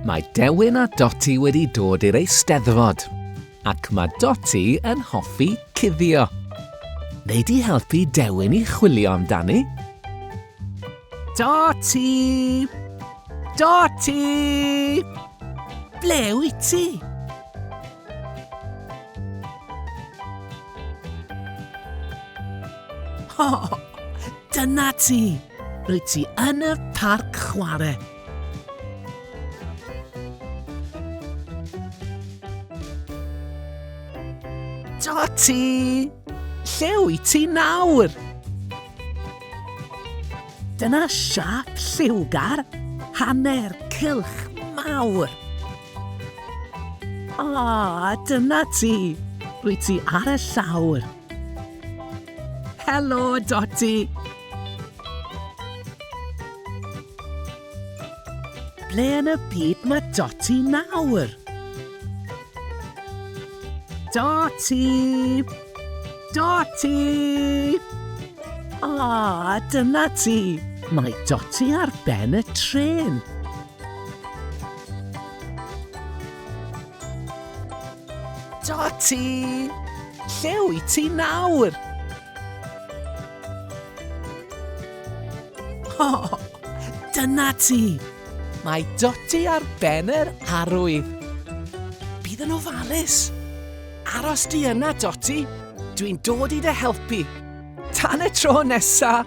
Mae Dewin a Doti wedi dod i'r Eisteddfod, ac mae Doti yn hoffi cuddio. Nei di helpu Dewin i chwilio amdani? Doti! Doti! Ble wyt ti? O, dyna ti! Rwyt ti yn y parc chwarae. Doti! Lle wyt ti nawr? Dyna siâp lliwgar, hanner cylch mawr. O, dyna ti! Rwyt ti ar y llawr. Helo, Doti! Ble yn y byd mae Doti nawr? Doti! Doti! O, dyna ti! Mae Doti ar ben y trên. Doti! Lle wyt ti nawr? O, dyna ti! Mae Doti ar ben yr arwydd. Bydd yn ofalus. Aros di yna, Doti. Dwi'n dod i dy helpu. Tan y tro nesa!